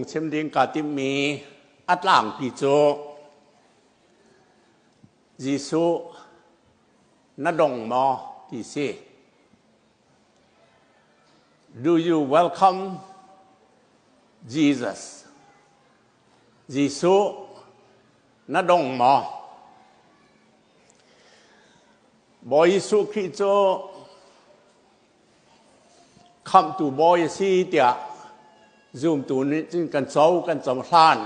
Chim ding kaa timhmi a tlangpi cu Jesuh na dong maw ti si. Do you welcome Jesus? Jesuh na dong maw? Bawi Jesuh Khrih cu Khamhtu Bawi a si tiah zumtu nih cun kan co kan cohlan.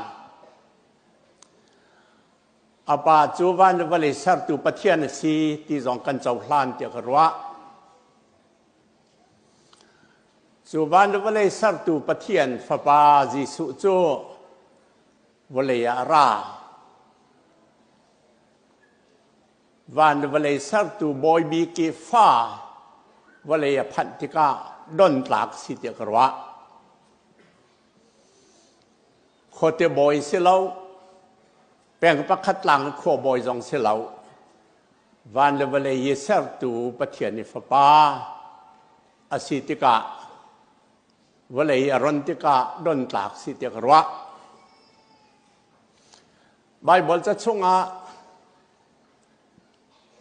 A pa cu van le vawlei sertu Pathian a si ti zong kan cohlan tiah ka ruah. Cu van le vawlei sertu Pathian Fapa Jesuh cu vawlei ah a ra. Van le vawlei sertu bawi bik i fa vawlei a phanh tikah don tlak si tiah ka ruah. Khuate bawi si lo, peng pakhat tlang khua bawi zong si lo. Van le vawlei i sertu Pathian i fapa a si tikah vawlei a ron tikah don tlak si tiah ka ruah. Baibal ca chungah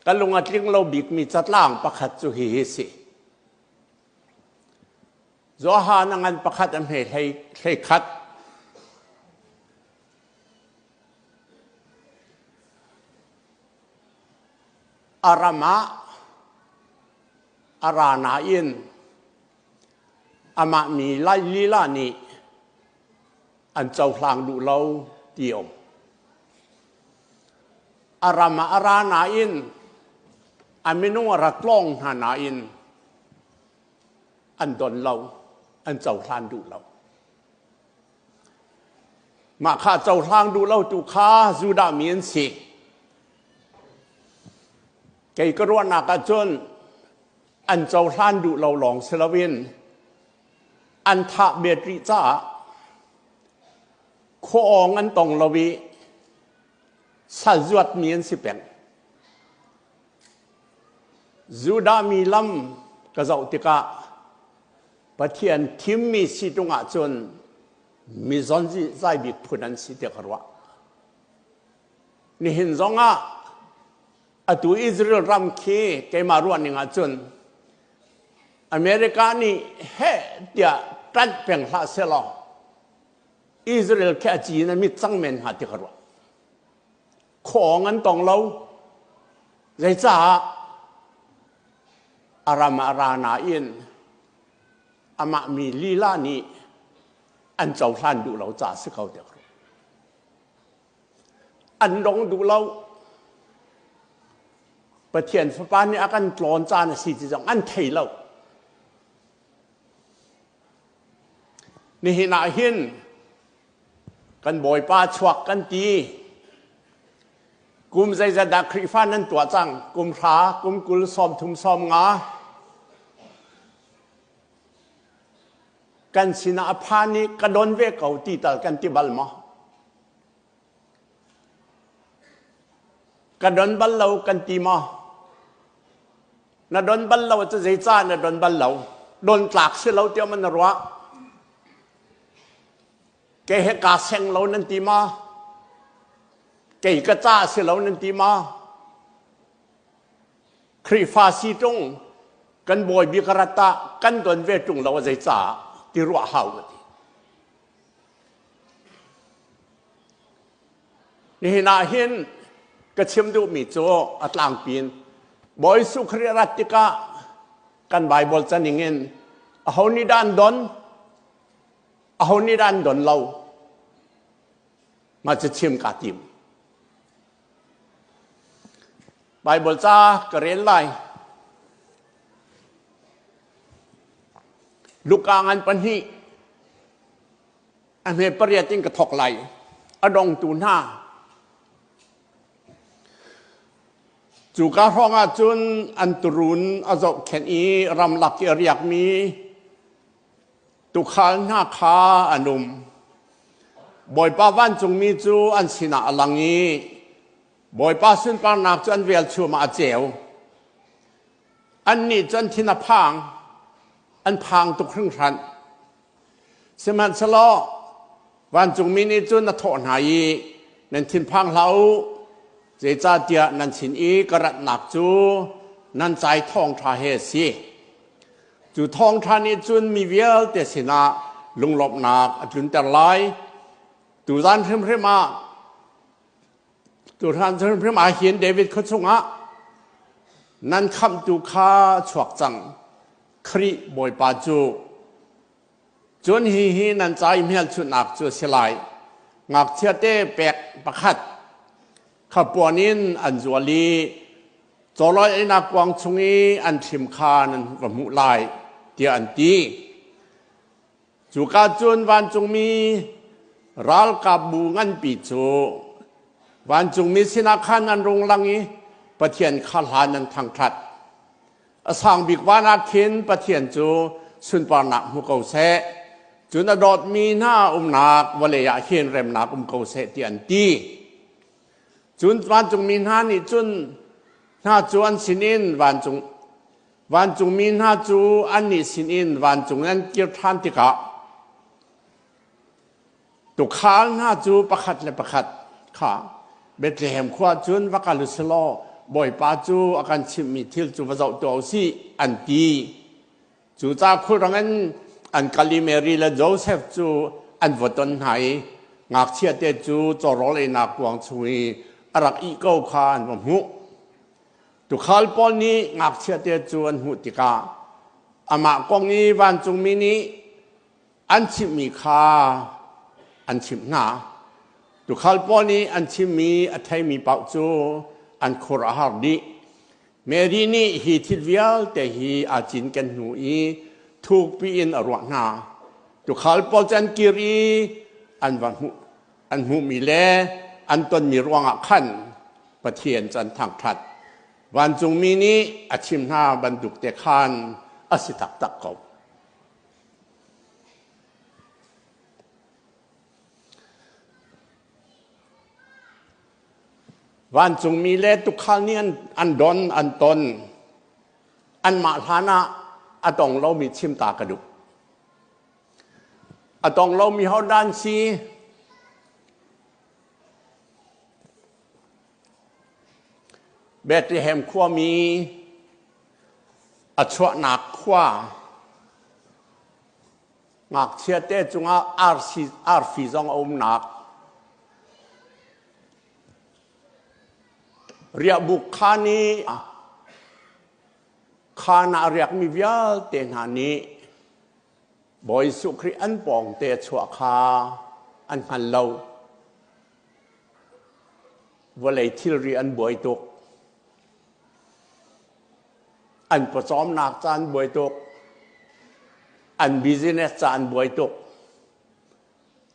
ka lung a tling lo bikmi catlang pakhat cu hihi si. Johan a ngan pakhat a hme hlei, hlei khat. A ram ah a ra nain amah mi lai lila nih an cohlang duh lo ti um. A ram ah a ra nain a minung a ra tlawng hna nain an don lo, an cohlan duh lo. Mah kha cohlang duh lo tu kha Judah mi an si. Kei ka ruahnak ahcun an cohlan duh lo lawng si loin an thah bet rih caah khuaawng an tong lo i sal zuatmi an si peng. Judah mi lam ka zoh tikah Pathian thimmi si ṭung ahcun mi zonzai bik phun an si tiah ka ruah. Nihin zongah atu Israel ram khi keimah ruah ning ahcun America nih heh tiah ṭanh peng hlah sehlaw Israel khi a ci in a mit cang men hnga ti ka ruah. Khuaawng an tong lo. Zeicah a ram ah ra nain amah mi lila nih an cohlan duh lo caah si ko tiah ka ruah. An dong duh lo. Pathian Fapa nih a kan tlawn caan a si ti zong an thei lo. Nihin ah hin kan Bawipa chuak kan ti. Kum zeizat dah Khrihfa nan tuah cang? Kum hra, kum 20, 30, 50. Kan sinah a phan i ka don ve ko ti tal kan ti bal maw? Ka don bal lo kan ti maw? Na don bal lo cu zeicah na don bal lo? Don tlak si lo tiah man na ruah? Kei he kaa seng lo nan ti maw? Kei ka ca si lo nan ti maw? Khrihfa si ṭung kan bawi bik rat ah kan don ve ṭung lo zeicah ti ruah hau ka ti. Nihin ah hin ka chim duhmi cu a tlangpi in Bawi Jesuh Khrih rat tikah kan Baibal caning in aho nih dah an don, aho nih dah an don lo, mah cu chim kaa tim. Baibal ca ka rel lai. Luka ngan pahnih a hme pariat in ka thawk lai. A dongtu hna. Cuka hrawng ah cun an turun a zohkhenh i ramlak i a riakmi tuukhal hna kha an um. Bawipa vancungmi cu an sinah a lang i Bawipa sunparnak cu an velchum ah a ceu. Annih cu an thin a phang, an phang tuk hringhran. Sihmanhsehlaw Vancungmi nih cun a thawh hna i, Nan thinphang hlah u, zeicahtiah nan sin i ka ratnak cu nan cai thawngṭha he a si. Cu thawngṭha nih cun mi vialte sinah lunglawmhnak a tlunter lai. Tuzan hrimhrim ah Tutan hrimhrim ah hin David khua chungah nan khamhtu kha chuak cang. Khrih Bawipa cu. Cun hihi nan ca i hmelchunhnak cu a si lai. Ngakchiate pek pakhat kha puan in an zual i cawlawi einak kuang chung i an thlim kha nan va hmuh lai, tiah an ti. Cuka cun vancungmi ralkapbu nganpi cu vancungmi sinah khan an rung lang i Pathian kha hlan an thangṭhat. A sang bik van ah khin Pathian cu sunparnak hmu ko seh. Cun a dawtmi hna umnak vawlei ah hin remnak um ko seh ti an ti. Cun vancungmi hna nih cun hna cu an sinin vancung vancungmi hna cu annih sinin vancung an kir ṭhan tikah Tuukhal hna cu pakhat le pakhat kha Bethlehem khua cun va kal u sih law Bawipa cu a kan chimhmi thil cu va zoh tuah u sih, an ti. Cucaah khulrang in an kal i Mary le Josef cu an va ton hna i ngakchiate cu cawrawl einak kuang chung i a rak ih ko kha an va hmuh. Tuukhal pawl nih ngakchiate cu an hmuh tikah amah kong i vancungmi nih an chimhmi kha an chimh hna. Tuukhal pawl nih an chimmi a theimi paoh cu an khur a har dih. Mary nih hi thil vialte hi aa cinken hnu i thukpi in a ruah hna. Tuukhal pawl cu an kir i an va hmuh an hmuhmi le an tonmi ruangah khan Pathian cu an thangṭhat. Vancungmi nih a chim hna bantuk te khan a si taktak ko. Vancungmi le tuukhal nih an don, an ton. Anmah hlan ah a tong lomi chim ta ka duh. A tong lomi hodah an si? Bethlehem khuami a chuahnak khua ngakchiate cungah arfi zong a umnak riahbuk khaan i khaan ah a riakmi vialte hna nih Bawi Jesuh Khrih an pawngte a chuah kha an hngal lo. Vawlei thilri an buai tuk. An pawcawmnak ca an buai tuk. An business ca an buai tuk.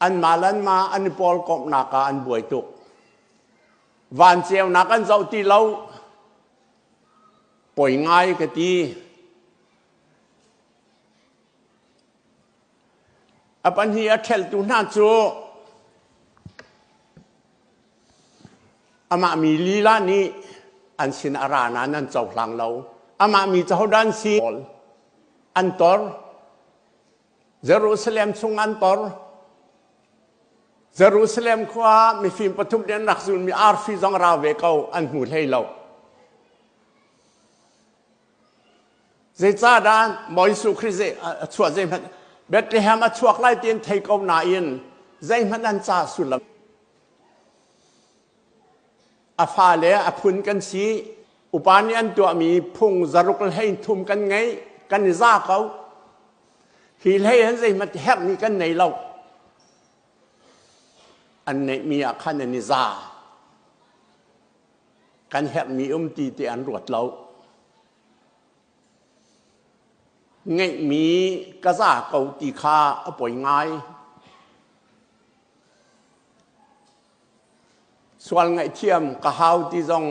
Anmah le anmah an i pawlkomhnak ah an buai tuk. Van ceunak an zoh ti lo. Poi ngai ka ti. A pahnih a ṭheltu hna cu amah mi lila nih an sin a ra nain an cohlang lo. Amah mi cu hodah an si? An tor. Jerusalem chung an tor. Jerusalem khua mifim pathum nih an rak zulmi arfi zong ra ve ko an hmu hlei lo. Zeicahdah Bawi Jesuh Khrih a chuah zeihmanh Bethlehem a chuak lai ti an thei ko nain zeihmanh an ca sullam a fale a phun kan si upa nih an tuahmi phung zaruk le hlei thum kan ngei kan i za ko hi hlei han zeihmanh herhmi kan nei lo an neihmi ah khan an i za Kan herhmi um ti ti an ruat lo. Ngeihmi ka za ko ti kha a poi ngai. Sual ngaihthiam ka hau ti zong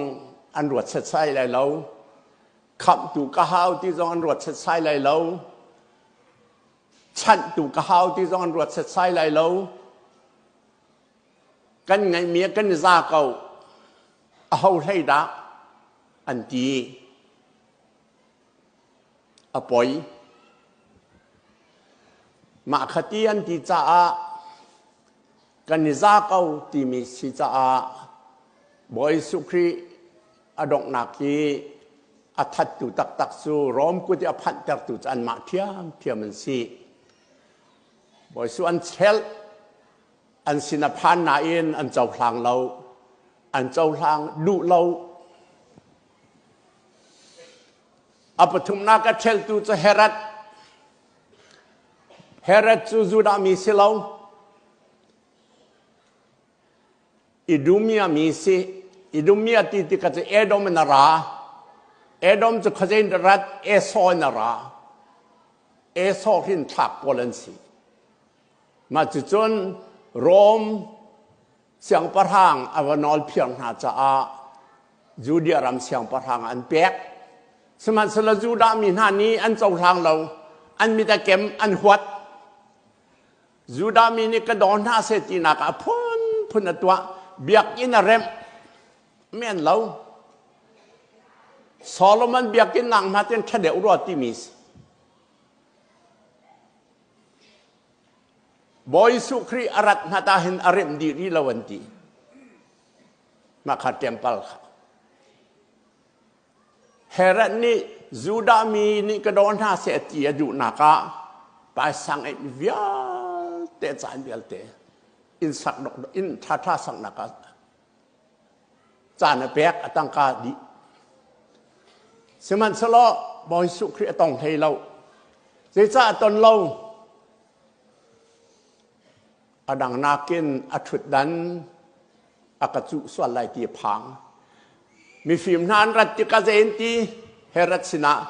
an ruat setsai lai lo. Khamhtu ka hau ti zong an ruat setsai lai lo. Chanhtu ka hau ti zong an ruat setsai lai lo. Kan ngeihmi ah kan i za ko. Aho hlei dah an ti. A poi. Mah kha ti an ti caah Kan i za ko timi si caah Bawi Jesuh Khrih a donghnak i a thattu taktak cu Rom kut i a phanhtertu cu anmah ṭhiamṭhiam an si. Bawi Jesuh an chelh, an sin a phan nain an cohlang lo, an cohlang duh lo. A pathumnak a ṭheltu cu Herod. Herod cu Judah mi si lo. Idumea mi si. Idumea ti tikah cu Edom in a ra. Edom cu khuazei in rat Esau in a ra. Esau hrinthlak pawl an si. Mah cucun Rom siangpahrang a va nawlphiar hna caah Judea ram siangpahrang an pek. Sihmanhsehlaw Judah mi hna nih an cohlang lo, an mit a kem, an huat. Judah mi nih ka daw hna seh tinak ah phunphun a tuah, biakinn a remh, men lo. Solomon biakinn nak hna tin ṭha deuh rua timi si. Bawi Jesuh Khrih a rat hna ta hin a remh dih rih lo an ti. Mah kha temple kha. Herod nih Judah mi nih ka daw hna seh ti a duhnak ah paisang eih vialte caan vialte inn sak inn ṭhaṭha saknak ah caan a pek a tangka dih. Sihmanhsehlaw Bawi Jesuh Khrih a tong hlei lo. Zeicah a ton lo? A dang nakin a ṭhutdan a ka cuh sual lai ti a phang. Mifim hna an rat tikah zei an ti? Herod sinah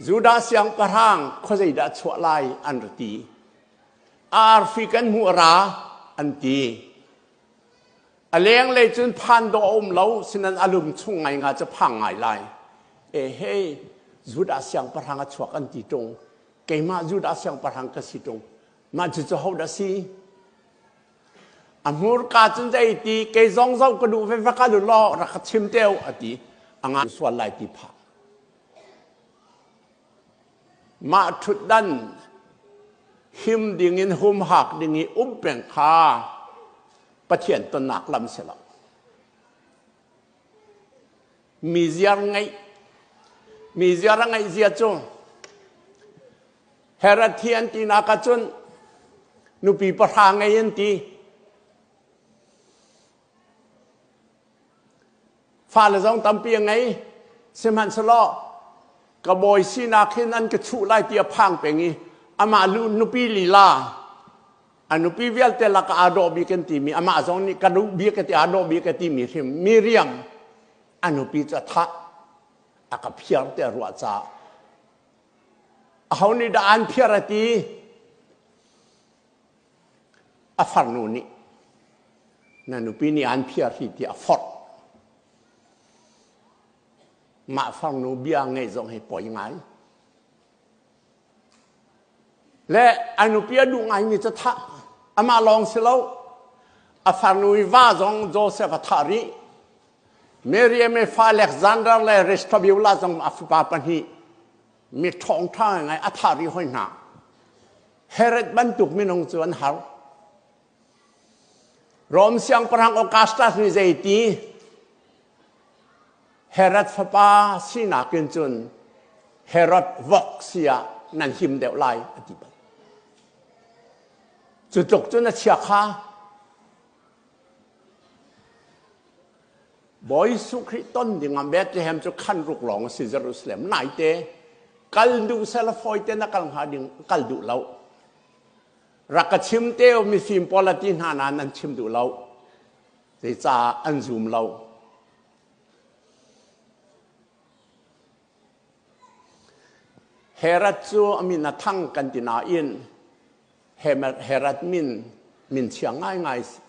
Judah siangpahrang khuazei dah chuah lai an ra ti. Arfi kan hmuh a ra an ti. A lenglei cun phan dawh a um lo, sinan a lung chung ngai nga cu phang ngai lai. E hei, Judah siangpahrang a chuak an ti ṭung. Keimah Judah siangpahrang ka si ṭung. Mah cucu hodah si? A hmurka cun zei ti, kei zong zoh ka duh ve va kal u law rak ka chim te u a ti. A ngai sual lai ti phang. Mah ṭhutdan him dingin humhak ding i um peng kha Pathian tonnak lam si lo. Mi ziar ngeih mi ziar a ngeih zia cu Herod hi an tinak ahcun nupi pahra ngei an ti. Fale zong tampi a ngei. Sihmanhsehlaw ka bawi sinak hin an ka chuh lai ti a phang peng i amah lu nupi lila a nupi vialte lakah aa dawh bik an timi amah zong nih ka duh bik a ti aa dawh bik a timi hrim Miriam a nupi cu a thah a ka phiar te a ruah caah aho nih dah an phiar a ti a farnu nih na nupi nih an phiar hi ti a forh mah farnu bia ngeih zong hi poi ngai le a nupi a duh ngaimi cu thah amah lawng si lo a farnu i va zong Joseph a thah rih Miriam i fa Alexander le Aristobulus zong a fapa pahnih mi ṭhawngṭha ngai a thah rih hoi hna Herod bantuk minung cu an har Rom siangpahrang Augustus nih zeiti Herod fapa sinak in cun Herod vok si ah nan him deuh lai a ti bal. Cu tluk cun a chia kha Bawi Jesuh Khrih ton dingah Bethlehem cu khan ruk lawng a si Jerusalem naite kal duh sela fawi te na kal hnga ding kal duh lo. Rak ka chim te mifim pawl a ti hna nain an chim duh lo. Zeicah an zum lo. Herod cu a min a thang kan ti nain Herod min min chia ngaingai si.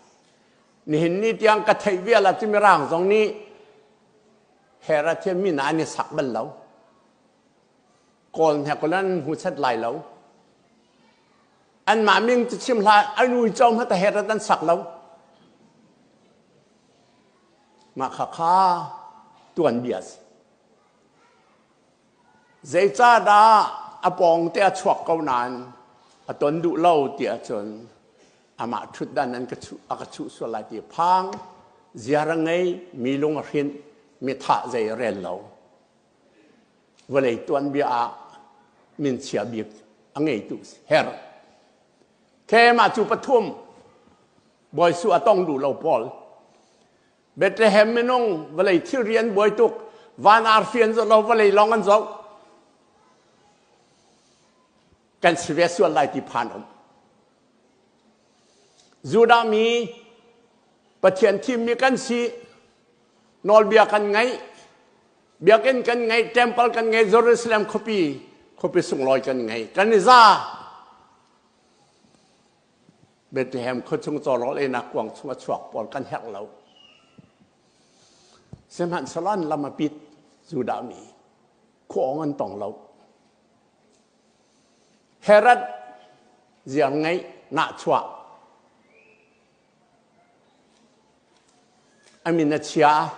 Nihin ni tiang ka theih vial ah cu mirang zong nih Herod hi min ah an i sak bal lo. Kawl hnek an hmu set lai lo. Anmah min cu chim hlah an uico hmanh Herod an sak lo. Mah khakha tuanbia si. Zeicahdah a pawngte a chuak ko nain a ton duh lo ti ahcun. Amah ṭhutdan an ka chuh, a ka chuh sual lai ti phang, ziar a ngei, mi lung a hrinh, mi thah zei a rel lo. Vawlei tuanbia ah minchia bik a ngeitu her. Kemah cu pathum Bawi Su a tong duh lo pawl. Bethlehem minung vawlei thilri an buai tuk, van arfi an zoh lo, vawlei lawng an zoh. Kan si ve sual lai ti phan um. Judah mi Pathian thimmi kan si, nawlbia kan ngaih, biakinn kan ngei, temple kan ngei, Jerusalem khuapi, khuapi sunglawi kan ngei. Kan i za. Bethlehem khuachung cawrawl einak kuang chung a chuak pawl kan herh lo. Sihmanhsehlaw an lam a pit Judah mi khuaawng an tong lo. Herod ziar ngeih nahchuah a min a chia.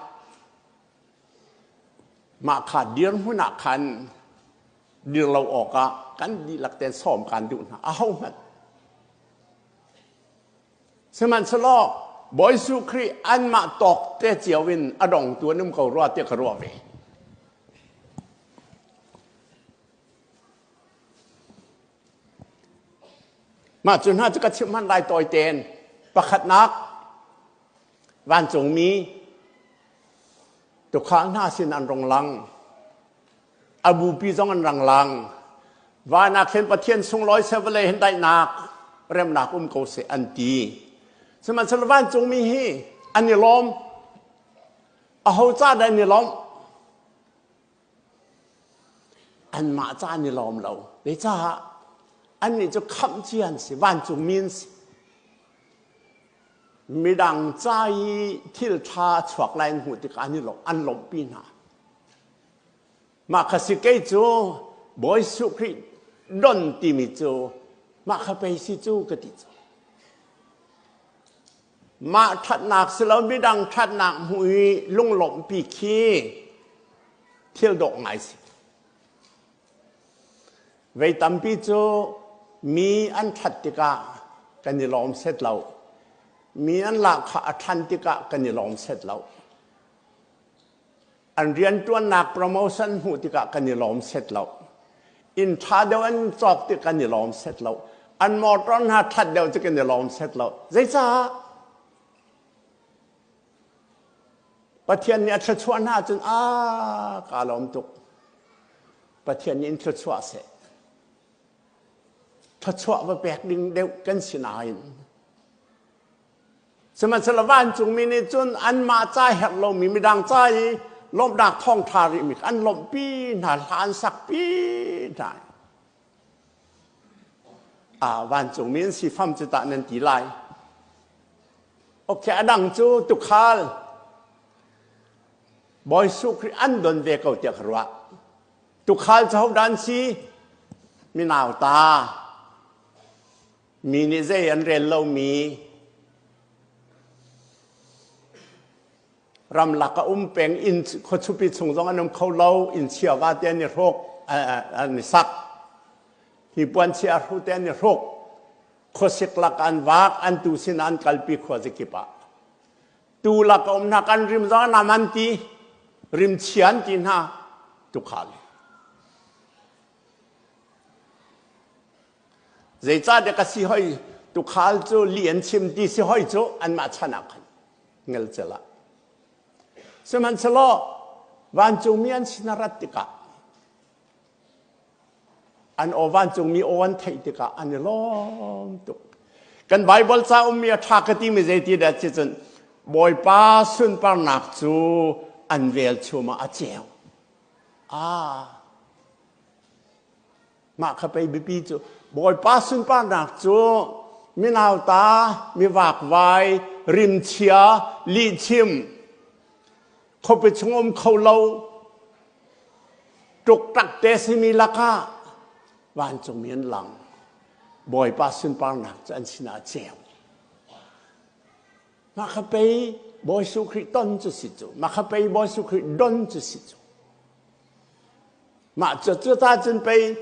Mah kha dirhmun ah khan dir lo awkah kan dihlak tein sawm kan duh hna. Ahohmanh. Sihmanhsehlaw Bawi Jesuh Khrih anmah tawk te cio in a dongtu an um ko rua tiah ka ruah ve. Mah cu hna cu ka chimh hmanh lai tawi tein. Pakhatnak, vancungmi tukhal hna sin an rung lang. A bupi zong an rang lang. Van ah khin Pathian sunglawi seh vawlei hin daihnak, remnak um ko seh an ti. Sihmanhsehlaw vancungmi hi an i lawm. Aho ca dah an i lawmh? Anmah ca an i lawm lo. Zeicah? Annih cu khamh cia an si, vancungmi an si. Midang ca i thil ṭha a chuak lai an hmuh tikah an i lawm, an lawmhpi hna. Mah kha si kei cu Bawi Jesuh Khrih don timi cu mah kha pei si cu ka ti cu. Mah ṭhatnak si lo midang ṭhatnak hmuh i lunglawmhpi khi thil dawh ngai si. Vei tampi cu mi an ṭhat tikah kan i lawm set lo. Mi an lahkhah a ṭhan tikah kan i lawm set lo. An rianṭuannak promotion hmuh tikah kan i lawm set lo. Inn ṭha deuh an cawk tik kan i lawm set lo. An motor hna ṭhat deuh cu kan i lawm set lo. Zeicah? Pathian nih a thluachuah hna ahcun aa kaa lawm tuk. Pathian nih in thluachuah seh. Thluachuah va pek ding deuh kan si nain Sihmanhsehlaw vancungmi nih cun anmah ca herh lomi midang ca i lawmhnak thawngṭha rihmi kha an lawmhpi hna, hla an sakpi hna. Ah, vancungmi an si fam cu tah nan ti lai. Okay, a dang cu tukhal Bawi Jesuh Khrih an don ve ko tiah ka ruah. Tukhal cu hodah an si? Minauta. Mi nih zei an rel lomi ramlak a um peng inn khuachupi chung zong an um kho lo inn chiava te an i hruk an i sak hnipuan chia hru te an i hruk khuasik lak an vak an tu sin an kalpi khua zakip ah tu lak a um hna kan rim zong nam an ti rim chia an ti hna tukhal Zeicahtiah ka si hoi tukhal cu li an chim ti si hoi cu anmah chan ah khan ngelcel ah. Sihmanhsehlaw vancungmi an sin a rat tikah an aw vancungmi aw an theih tikah an i lawm tuk. Kan Baibal ca ummi a ṭha ka timi zeiti dah ti cun Bawipa sunparnak cu an velchum ah a ceu. Ah, Mah kha pei biapi cu Bawipa sunparnak cu minauta, mivakvai, rimchia, lihchim, khuapi chung um kho lo, ṭukṭak te simi lakah vancungmi an lang. Bawipa sunparnak cu an sinah a ceu. Mah kha pei Bawi Jesuh Khrih ton cu si cu. Mah kha pei Bawi Jesuh Khrih don cu si cu. Mah cu cu ta cun pei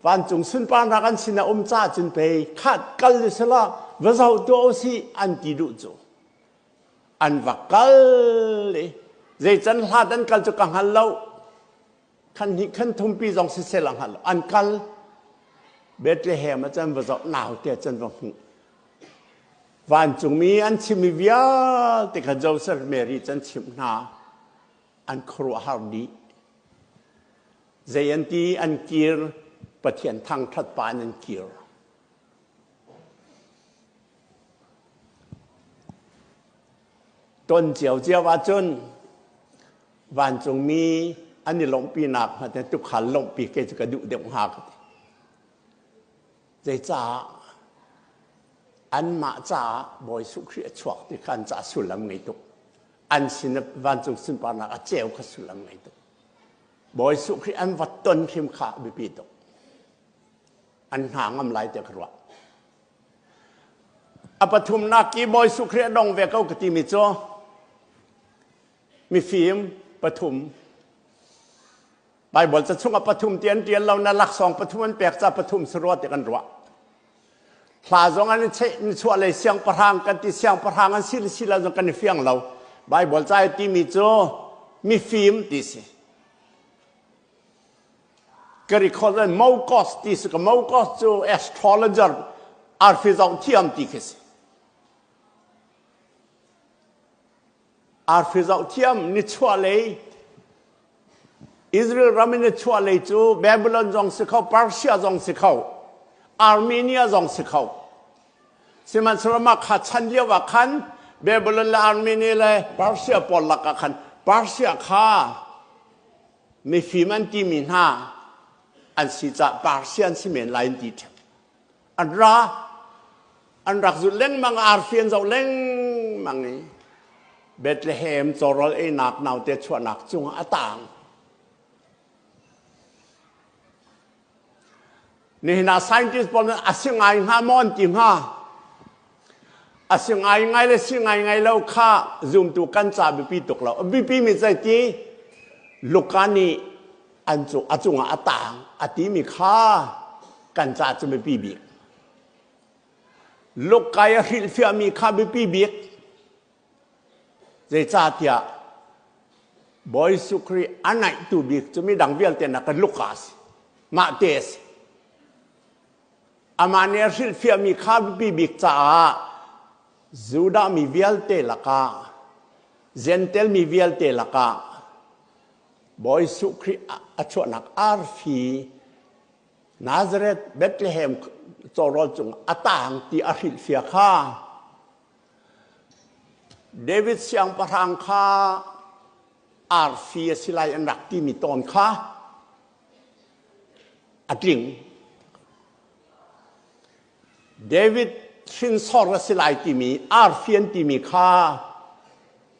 vancung sunparnak an sin a um ca cun pei khat kal u sila Va zoh tuah usih an ti duh cu. An va kal i zei can hlat an kal cu ka hngal lo. Khan hnih khan thumpi zong siseh la hngal lo. An kal Bethlehem ah cun va zoh naute cun va hmuh. Vancungmi an chimmi vialte kha Joseph Mary cu an chimh hna. An khuaruahhar dih. Zei an ti an kir Pathian thangṭhat pa in an kir. Ton ciocio ahcun vancungmi an i lawmhpinak hmanh tukhal lawmhpi kei cu ka duh deuh hnga ka ti. Zeicah anmah caah Bawi Jesuh Khrih a chuak ti kha an caah sullam ngei tuk. An sin vancung sunparnak a ceu kha sullam ngei tuk. Bawi Jesuh Khrih an va ton hrim kha biapi tuk. An hna ngam lai tiah ka ruah. A pathumnak i Bawi Jesuh Khrih a dong ve ko ka timi cu mifim pathum Baibal ca chungah pathum ti an ṭial lo na laksawng pathum an pek ca pathum si rua ti kan ruah. Hla zong an i chuah lei siangpahrang kan ti siangpahrang an si le si lo zong kan i fiang lo. Baibal ca i timi cu mifim ti si. Ka record an Mokos ti si ka Mokos cu astrologer arfi zoh thiam ti khi si. Arfi zoh thiam nichuah lei Israel ram in nichuah lei cu Babylon zong si kho Persia zong si kho Armenia zong si kho sihmanhsehlaw mah kha chan lio ah khan Babylon le Armenia le Persia pawl lakah khan Persia kha mifim an timi hna an si caah Persia an si men lai an ti ṭheo An ra an rak zulh lengmang arfi an zoh lengmang i Bethlehem cawrawl einak naute chuahnak cungah a tang. Nihin ah scientist pawl nih a si ngai hnga maw an ti hnga. A si ngai ngai le si ngai ngai lo kha zumtu kan ca biapi tuk lo. A biapi mi zeiti Luka nih an cu a cungah a tang a timi kha kan ca cu biapi bik. Lukai a hrilhfiahmi kha biapi bik. Zeicahtiah Bawi Jesuh Khrih a naihtu bik cu midang vialte nakin Luka a si. Mah te a si. Amah nih a hrilhfiahmi kha biapi bik caah Judah mi vialte lakah Gentel mi vialte lakah Bawi Jesuh Khrih a chuahnak arfi Nazareth Bethlehem cawrawl cung a tang ti a hrilhfiah kha David siangpahrang kha arfi a si lai an rak timi tawn kha a tling. David hrinsor a si lai timi arfi an timi kha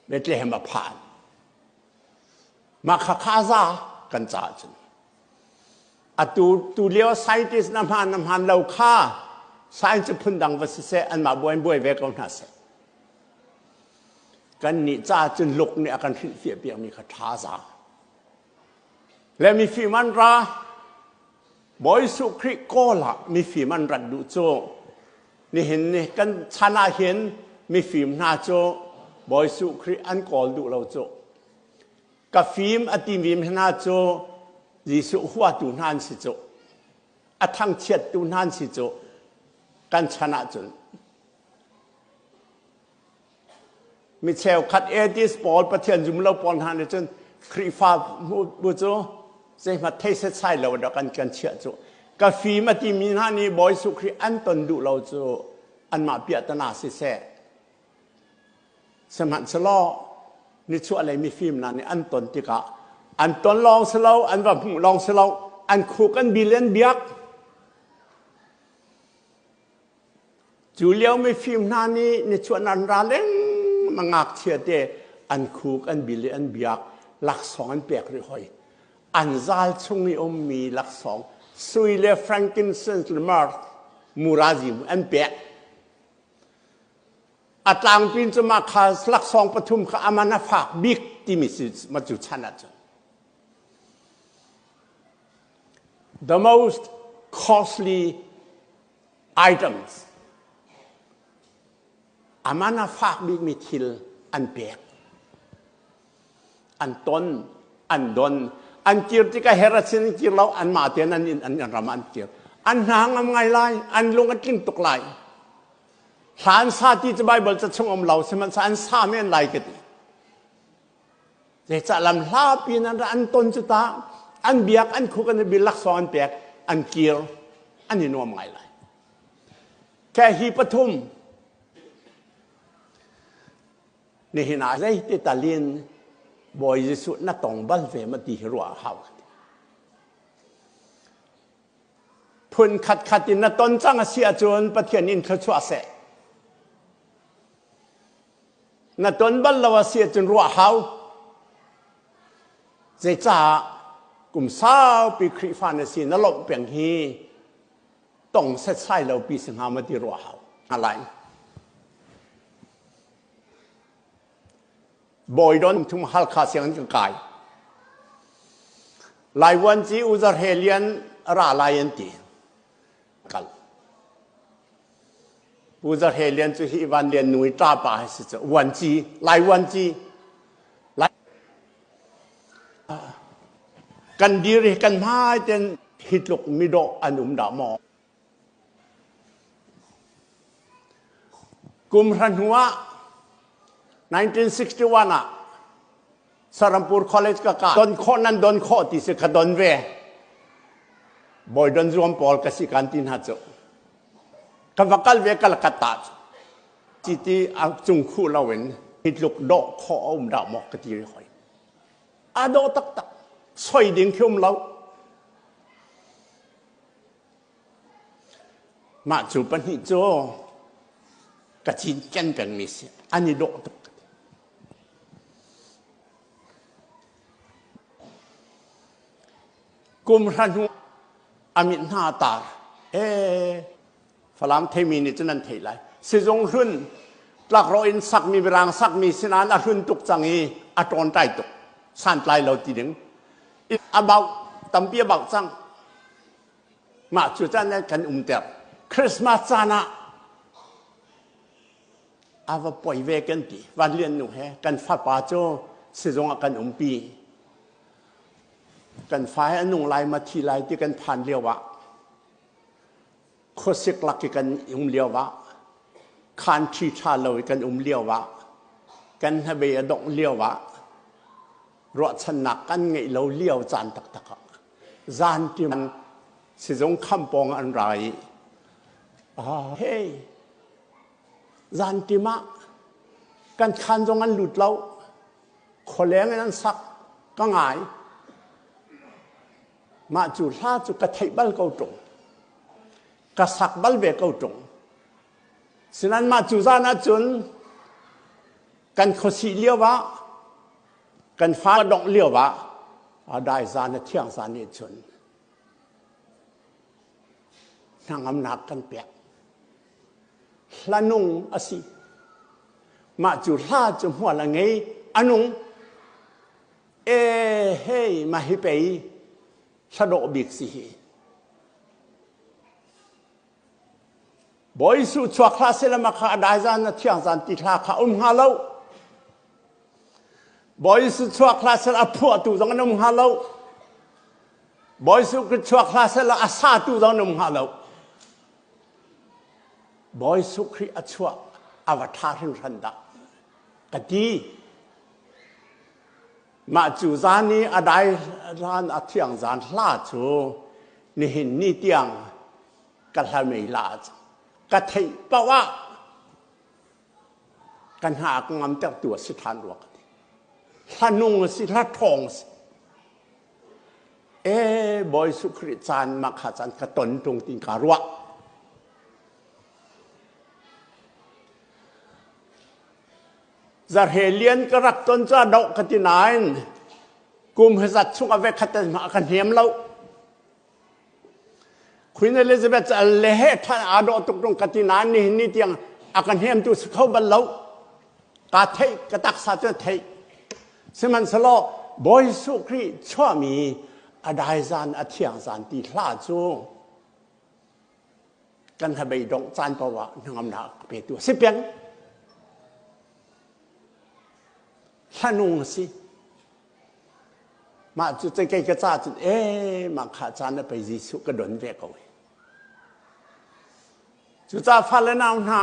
Bethlehem a phan. Mah kha kha za kan caah cun. Atu tu lio scientist na hmaan na hmaan lo kha science phun dang va siseh anmah buai buai ve ko hna seh. Kan nih ca cun luk nih a kan hrilhfiah piakmi kha ṭha za. Le mifim an ra Bawi Jesuh Khrih kawl ah mifim an rat duh cu nihin ni kan chan ah hin mifim hna cu Bawi Jesuh Khrih an kawl duh lo cu. Ka fim a timi hna cu Jesuh huatu hna an si cu. A thangchiattu hna an si cu. Kan chan ahcun. Mi cheukhat atheist pawl Pathian zum lo pawl hna nih cun Khrihfa bu cu zeihmanh thei setsai lo dah kan kan chiah cu. Ka fim a timi hna nih Bawi Jesuh Khrih an ton duh lo cu anmah piahtana siseh Sihmanhsehlaw nichuahlei mifim hna nih an ton tikah an ton lawng si lo, an va hmuh lawng si lo, an khuk an bil an biak. Cu lio mifim hna nih nichuah an ra lengmang ngakchia te an khuk an bil i an biak laksawng an pek rih hoi. An zal chung i ummi laksawng sui le frankincense le myrrh murazi an pek. A tlangpin cu mah kha laksawng pathum kha aman a fak bik timi si ma cu chan ahcun. The most costly items. Aman a fak bikmi thil an pek. An ton, an don, an kir tikah Herod sin an kir lo, anmah tein an inn an ram an kir. An hna ngam ngai lai, an lung a tling tuk lai. Hla an sa ti cu Bible ca chung um lo, sihmanhsehlaw an sa men lai ka ti. Zeicah lam hlapi in an ra an ton cu ta, an biak, an khuk, an i laksawng an pek, an kir, an i nuam ngai lai. Ke hi pathum nihin ah zeiti talin Bawi Jesuh na tong bal ve ma ti hi ruah a hau. Phun khat khat in na ton cang a si ahcun Pathian in thluachuah seh. Na ton bal lo a si ahcun ruah hau. Zeicah kum saupi Khrihfa na si na lawmh peng hi tong setsai lo pi si hnga ma ti ruah hau. Alai. Bawi don thum Halkha sianginn kan kai. Laiwan ci Uzar he lian ra lai an ti. Kal. Pu Za Hre Lian cu hi Van Lian nu i ṭapa hi si cu vuanci Lai vuanci Lai kan dir hi kan hmai ten hi tluk midawh an um dah maw kum hra hnu ah 1961 ah Sarampur College ka ka don khawh nan don khawh ti si ka don ve bawi don zuam pawl ka si kan ti hna cu ka va kal ve kal ka ta cu citi a cung khu loin hi tluk dawh khawh a um dah maw ka ti ri hoi a dawh taktak soi ding khi um lo Mah cu pahnih cu ka cinken pengmi si. An i dawh tuk. Kum hra hnu a mit hna tar. Ee, Falam theimi nih cun an theih lai. Sizung hlun tlakrawh in sakmi mirang sakmi sinain a hlun tuk cang i a ṭawnṭai tuk. Santlai lo ti ding. A bauh tampi a bauh cang. Mah cu caan kan umter. Christmas caan ah a va poi ve kan ti. Van Lian nu he kan fapa cu sizung ah kan umpi. Kan fa he a nung lai ma thi lai ti kan phan lio ah khuasik lak i kan um lio ah khan ṭhi ṭha lo i kan um lio ah kan hnabei a dongh lio ah ruahchannak kan ngeih lo lio caan taktak ah zanṭim sizung kham pawng an ra i hey zanṭim ah kan khan zong an lut lo khualeng in an sak ka ngai mah cu hla cu ka theih bal ko ṭung ka sak bal ve ko ṭung sinan mah cu zan ahcun kan khuasih lio ah Kan fa dongh lio ah a dai zan a thiang zan nih cun hnangamnak kan pek. Hla nung a si. Mah cu hla cu hmual a ngei, a nung. E hei mah hi pei hla dawh bik si hi. Bawi Jesuh chuak hlah seh mah kha a dai zan a thiang zan ti hla kha um hnga lo. Bawi Jesuh chuak hlah seh a phuahtu zong an um hnga lo. Bawi Jesuh Khrist chuak hlah seh a satu zong an um hnga lo. Bawi Jesuh Khrih a chuah a va ṭha hringhran dah ka ti. Mah cu zan i a dai zan a thiang zan hla cu nihin ni tiang ka hla mei la ka theih paoh ah ka hna ka ngamtertu a si ṭhan rua ka ti. Hla nung a si, hla ṭhawng a si. E Bawi Jesuh Khrih caan mah kha caan ka ton ṭung tin kaa ruah. Zarhe lian ka rak ton cu a doh ka ti nain kum hi zat chung a vekhat in ka hnem lo. Queen Elizabeth cu le he ṭhan aa dawh tuk ṭung ka ti nain nihin ni tiang a ka hnemtu si kho bal lo. Kaa theih, ka taksa cu theih. Sihmanhsehlaw Bawi Jesuh Khrih chuahmi a dai zan, a thiang zan ti hla cu kan hnabei dongh caan paoh ah hnangamnak a petu a si peng. Hlanung a si. Mah cu kei ka ca cun ee mah kha caan a pei Jesuh ka don ve ko. Cucaah fale nau hna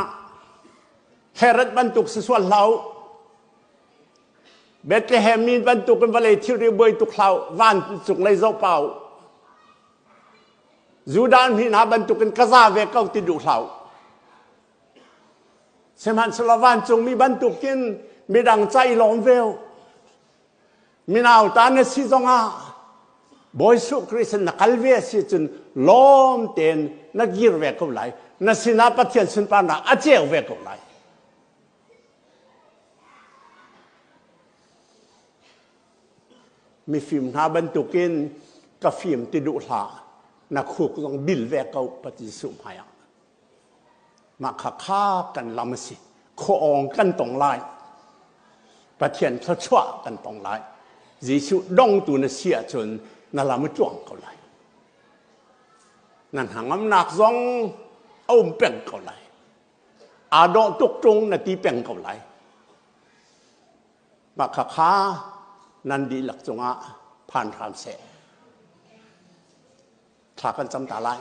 Herod bantuk si sual hlah u. Bethlehem mi bantuk in vawlei thilri buai tuk hlah u. Van cung lei zoh pa u. Judah mi hna bantuk in ka za ve ko ti duh hlah u. Sihmanhsehlaw vancungmi bantukin midang ca i lawm ve u. Minau ta na si zongah Bawi Jesuh Khrist na kal ve a si cun lawm tein na kir ve ko lai. Na sinah Pathian sunparnak a ceu ve ko lai. Mifim hna bantukin ka fim ti duh hlah. Na khuk zong bil ve ko Pathian Jesuh hmaiah. Mah kha kha kan lam a si. Khuaawng kan tong lai. Pathian thluachuah kan tong lai. Jesuh dongtu na si ahcun na lam a tluang ko lai. Na hnangamnak zong a um peng ko lai. Aa dawh tuk ṭung na ti peng ko lai. Mah kha kha nan dihlak cungah phan hram seh. Thla kan cam ta lai.